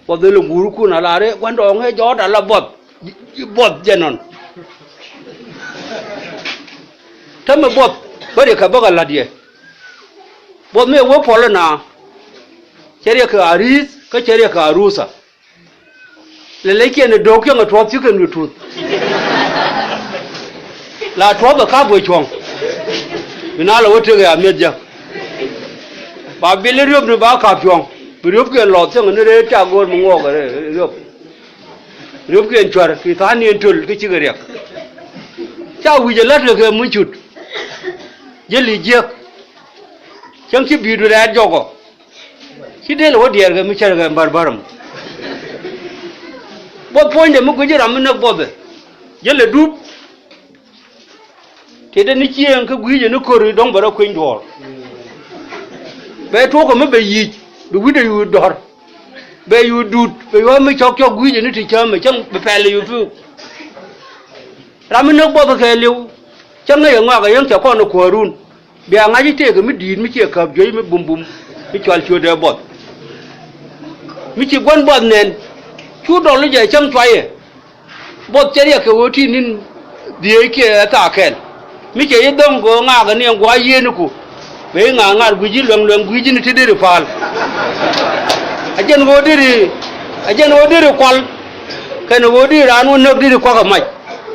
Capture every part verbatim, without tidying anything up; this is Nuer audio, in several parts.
Buɔth in lɛ guurkun a la rɛ gua̱ndɔɔŋ ɛ jɔɔt a la buɔth. Buɔth jɛ nɔn. Tämɛ buɔth bä riɛk kɛ bäkɛ la̱t yɛ. Buɔth mi ɛ wee puɔl ina. Cɛ riɛk kɛ ari̱i̱th kä cɛ riɛk kɛ arutha. Lɛ lɛckiɛn ɛ do̱k cäŋ ɛ tuɔth ci kɛn kɛ tuth. La tuɔth ɛ kap kɛ cuɔ̱ŋ. Bi na lɛ wä tëk ɛ a mi̱eth jɛ. Ba bil i̱ riöp ni ba kap cuɔ̱ŋ. Bi riöpkiɛn lɔth cäŋ ni rëë ca go̱o̱r mi ŋuɔɔk ɛ riöp. Riöpkiɛn cua̱r ki tha̱a̱n ni ɛn töl kä cikɛ riɛk. Ca wi̱c ɛ la̱t kɛ kɛ muc cut. Jäli jiäk. Cäŋ ci bi̱i̱du rɛɛt jɔkɔ. Ci dee lɛ wä diɛɛr kɛ mi cär kɛ bärbär mɔ. Buɔth puɔ̱nydɛ mi gui̱ci ram mi näk buɔthɛ. Jälɛ dup. Tëëdɛ ni cieŋ kä gui̱cɛ ni ko̱ri dɔ̱ŋ bɛ rɔ kueny duɔ̱ɔ̱r. Bɛ tuɔ̱kɛ mi bɛ yic bi wi̱cdɛ yuur dɔ̱r. Bɛ yuur duut bɛ yuɔ̱ɔ̱r mi cɔk cɔk gui̱cɛ ni ti cäämɛ cäŋ bi pɛl ɛ yuur pi̱w. Ram mi näk buɔth kɛɛliw. Cä ŋäc ɛ ŋɔak ɛ yäŋ cɛ kɔn ɛ kuäärun. Bia ŋa̱c i̱ tëëkɛ mi di̱i̱t mi ciɛ käp juey mi bumbum mi cual ciötdɛ buɔth. Mi ci gua̱n buɔth nɛn. Cu dɔl i̱ jɛ cäŋ cuayɛ. Buɔth cɛ riɛk kɛ ɣöö ti ni̱n dhieec kiɛ ɛ thaak kɛl. Mi cɛ i̱ dhɔ̱ŋ kɛ ɣöö ŋaakɛ ni ɛn gua̱a̱c yiëëniku. Bɛ i̱ ŋaak ŋaar gui̱c i̱ luɛŋ luɛŋ gui̱c i̱ ni ti deri pa̱a̱l. A jɛn ɣöö deri a jɛn ɣöö deri kual. Kɛnɛ ɣöö deri raan wä näk deri kua̱kä mac.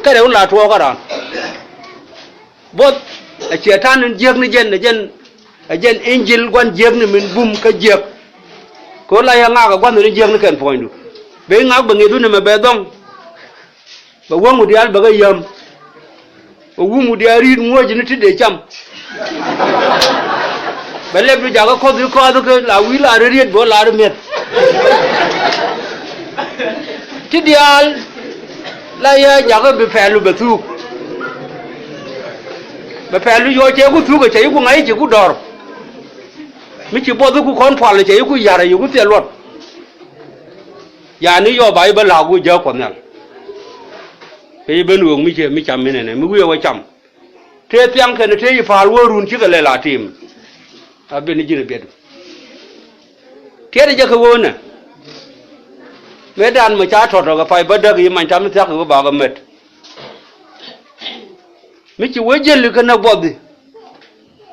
Kɛnɛ wä la tuɔɔkä raan. Buɔth a ciɛ ta̱a̱n in jiäk ni jɛn ɛ jɛn ɛ jɛn injil gua̱n jiäk ni min bum kä jiäk. Kɛ ɣöö la yɛ ŋaak ɛ gua̱n in jiäk ni kɛn puɔ̱nydu. Bɛ i̱ ŋaak bɛ ŋi̱i̱cdu ni mɛ bɛ dhɔ̱ŋ. Bɛ wäŋ wi̱c diaal bɛ kɛ yäm. Bɛ wum wi̱c diaal ri̱i̱t ŋuäc ni ti dee cam. Bɛ lɛpdu jakä kɔth i̱ kɔath kä la wi̱i̱ la ri riet bɛ ɣöö la ri mi̱eth. Ti diaal la yɛ jakä bi pɛlu bɛ thuuk. Bɛ pɛlu yɔɔ cɛ ku thuuk ɛ cɛ yi ku ŋa̱c cɛ ku dɔ̱r. Mi ci buɔth i̱ ku kɔn pual ɛ cɛ yi ku ya̱r ɛ yi ku thiɛl luɔt. Yani yɔɔ ba yi bä la̱a̱k wä jääk kuɔth nhial. Kɛ yi ben wëëk mi cɛ mi cam mi nɛnɛ mi wi̱i̱ ɛ wä cam. Tëë thiaŋ kɛn tëë yi pa̱a̱l wä run cikɛ lɛl a tim. A ben ji̱n a biɛt. Tiɛt jɛ kɛ ɣöönɛ. Mëë dan mɛ ca tɔ̱tɔ̱ kɛ pay bädäk yi many tam mi thia̱k kɛ ɣöö bakɛ mät. Mi ci wee jäli kä näk buɔthi.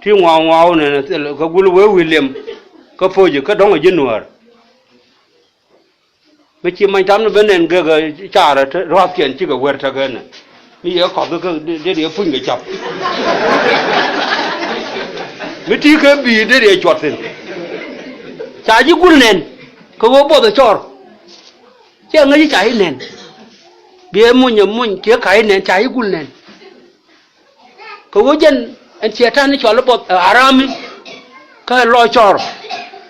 Ti ŋuaw ŋuaw nɛnɛ thil kä gul wee wi̱i̱ liɛm. Kä po̱cɛ kä dɔ̱ŋ a ji̱ nuäär. Mi ci many tam ni ben nɛn gekä carɛ ruathkiɛn cikɛ wer tekɛ nɛ. Mi yɛ kɔth kä dee dee puny kɛ cap. Mi ti kɛ bi̱i̱ dee dee cuɔt thi̱n. Ca ji̱ gul nɛn kɛ ɣöö buɔth ɛ cɔr. Cɛ ŋäc i̱ ca i̱ nɛn. Biɛ muny ɛ muny kiɛ ka i̱ nɛn ca i̱ gul nɛn. Kɛ ɣöö jɛn ɛn ciɛ ta̱n i̱ cɔal i̱ buɔth ɛ arami. Kä ɛ lɔ cɔr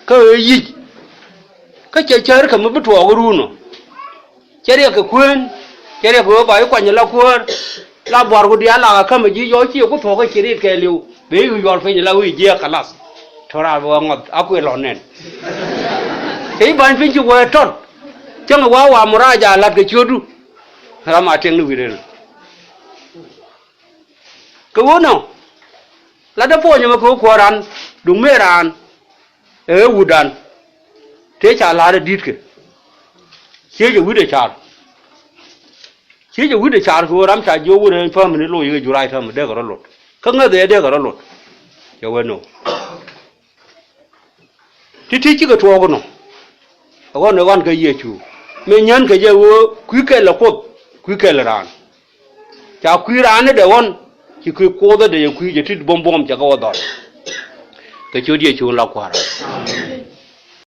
kä ɛ yic. Kä cɛ cär kɛ mi bi tuɔɔk i̱ ruun ɔ. Cɛ riɛk kɛ kueen cɛ riɛk kɛ ɣöö ba i̱ kuany ɛ la kuäär. La buar ku diaal la kä mi ji̱ yɔc ci ku thuɔ̱k kä ci riet kɛɛliw. Bee i̱ yuɔl piny ɛ la wi̱i̱ jiɛɛk kɛ lath. Tɔ̱ raar bi wä ŋɔth a kuëë lɔ nɛn. Cɛ i̱ ba̱ny piny ci wee tɔt. Cäŋ ɛ wa wa muraja la̱t kɛ ciötdu. Ram a tiɛŋ ni wi̱i̱ rɛl. Kɛ ɣöö nɔ la dee puɔ̱ny ɛmɛ kɛ ɣöö kuäär raan duŋ mëë raan ɛ ɣee wutdan. Tëë ca la̱r ɛ di̱tkɛ. Ciec ɛ wi̱cdɛ ca̱r. Ciec ɛ wi̱cdɛ ca̱r kɛ ɣöö ram ca jiök wut ɛ päämini loc ɣee juray täämɛ dee kɛ rɔ lot kä ŋäth ɛ dee kɛ rɔ lot. Cɛ wee nöö. Ti̱ti̱ cikɛ tuɔɔk inɔ. Ɛ ɣɔn ɛ ɣɔn kä Yecu mëë nyän kɛ jɛ ɣöö kui̱ kɛl ɛ Kuoth kui̱ kɛl ɛ raan. Ca kui̱ raan ni dee ɣɔn ci kui̱ Kuoth ɛ dee yɛ kui̱ jɛ ti buɔ̱m buɔ̱m cɛ kɛ wä dhɔr. Kɛ ciöt Yecu in la Kua̱r.